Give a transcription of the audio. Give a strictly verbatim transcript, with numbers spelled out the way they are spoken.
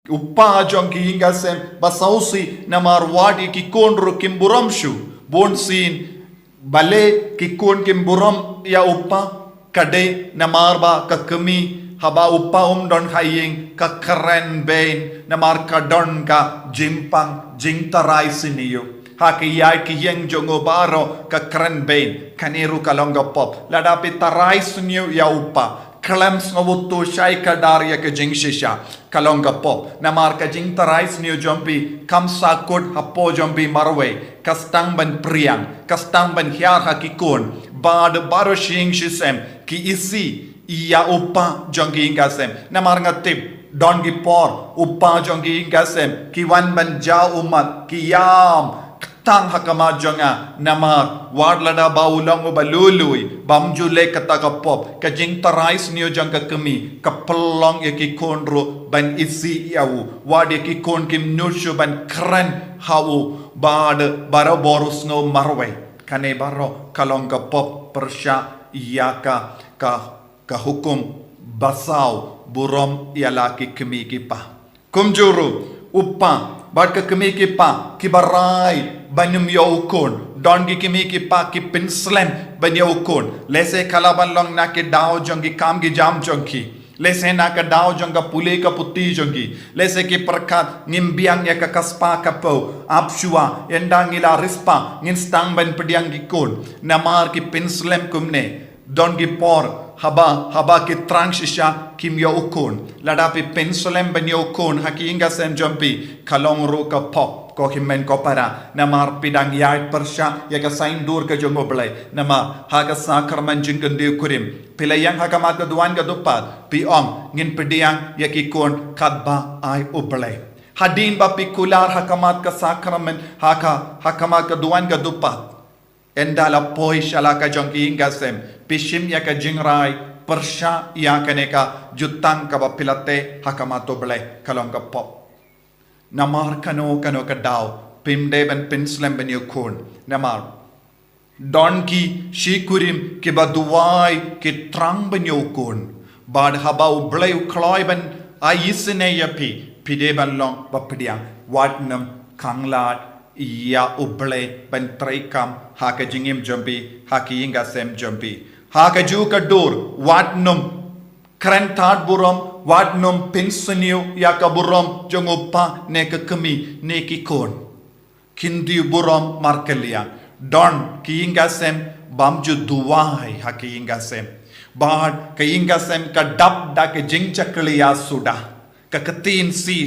u kpa jong ki ïing ki sem ba sawsi, namar wat ïa ki khun ruh kim burom shuh. Bun sien balei ki khun kim burom ïa u kpa? Ka dei namar ba ka kmie, haba u kpa um don ha ïing, ka kren beiñ namar ka don ka jingpang jingtharai sniew. Ha ki ïaid ki ïeng jong u baroh ka kren beiñ. Kane ruh ka long ka pop. Lada phi tharai sniew ïa u kpa, khlem sngew uto shai kdar ïa ka jingshisha, ka long ka pop. Namar ka jingtharai sniew jong phi kam sahkut hapoh jong phi marwei. Ka sdang ban phriang, ka sdang ban hiar ha ki khun. Bad baroh shi ïing shi sem ki isih ïa u kpa jong ki ïing ki sem. Namar nga tip, don ki por u kpa jong ki ïing ki sem ki wan ban jaw ummat, ki ïam ktang ha khmat jong nga. Namar wat lada ba u long uba lui lui, bym ju leh kata ka pop, ka jingtharai sniew jong ka kmie ka pynlong ïa ki khun ruh ban isih ïa u. Wat ïa ki khun kim nud shuh ban kren ha u, bad baroh bor u sngew marwei. Kane baroh ka long ka pop pyrshah ïa ka, ka, ka hukum basaw burom ïa la ki kmie ki kpa. Kumjuh ruh u kpa bad ka kmie ki kpa kiba rai ban ym ïoh u khun. Don ki kmie ki kpa ki pynslem ban ïoh u khun. Lehse ka la ban long na ki daw jong ki kam ki jam jong ki. Lehse na ka daw jong ka pule ka puthi jong ki. Lehse ki pyrkhat ngim biang ïa ka ka spah ka phew. Ap shuwa, ynda ngi la riewspah ngin sdang ban pdiang ki khun. Namar ki pynslem kumne, don ki por haba, haba ki thrang shisha kim ïoh u khun. Lada phi pynslem ban ïoh u khun ha ki ïing ki sem jong phi, ka long ruh ka pop, ko hynmen ko para. Namar phi dang ïaid pyrshah ïa ka saiñdur ka jong U Blei. Namar ha ka sakramen jingkyndit kurim, phi la ïeng ha khmat ka duwan ka dupat, phi ong, ngin pdiang ïa ki khun katba ai U Blei. Hadien ba phi kular ha khmat ka sakramen, ha ka, ha khmat ka duwan ka dupat, ynda la poi sha la ka jong ki ïing ki sem, phi shim ïa ka jingrai pyrshah ïa kane ka jutang kaba phi la teh ha khmat U Blei, ka long ka pop. Namar kano kano ka daw phim dei ban pynslem ban ïoh u khun. Namar don ki shi kurim kiba duwai, ki thrang ban ïoh u khun. Bad haba U Blei u kloi ban ai isynei ïa phi, phi dei ban long ba pdiang. Wat nym khanglad ïa U Blei ban treikam ha ka jingim jong phi, ha ki ïing ki sem jong phi. Ha kajuh ka dur, wat nym kren tad burom, wat nym pynsniew ïa ka burom jong u kpa ne ka kmie ne ki khun. Kin dei burom markylliang. Don ki ïing ki sem bym ju duwai ha ki ïing ki sem. Bad ka ïing ka sem ka dap da ka jingjakhlia suda. Ka ktien shi